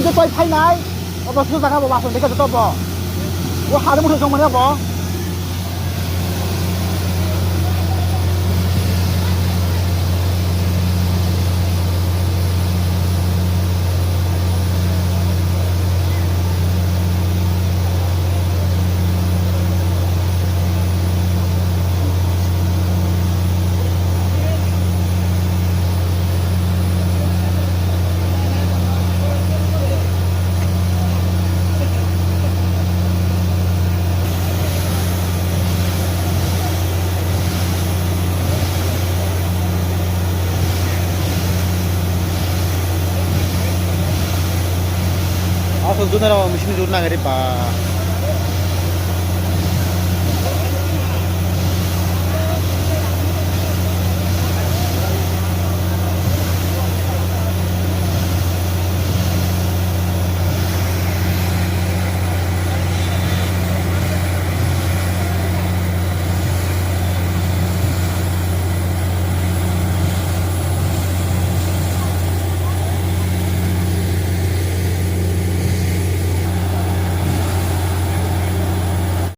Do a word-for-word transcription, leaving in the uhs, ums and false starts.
Je koi phainai, obo su jaga bo bus stand khe joto bo. O hari muthung song manya bo. Aswk juna rok machine rwna nangri ba.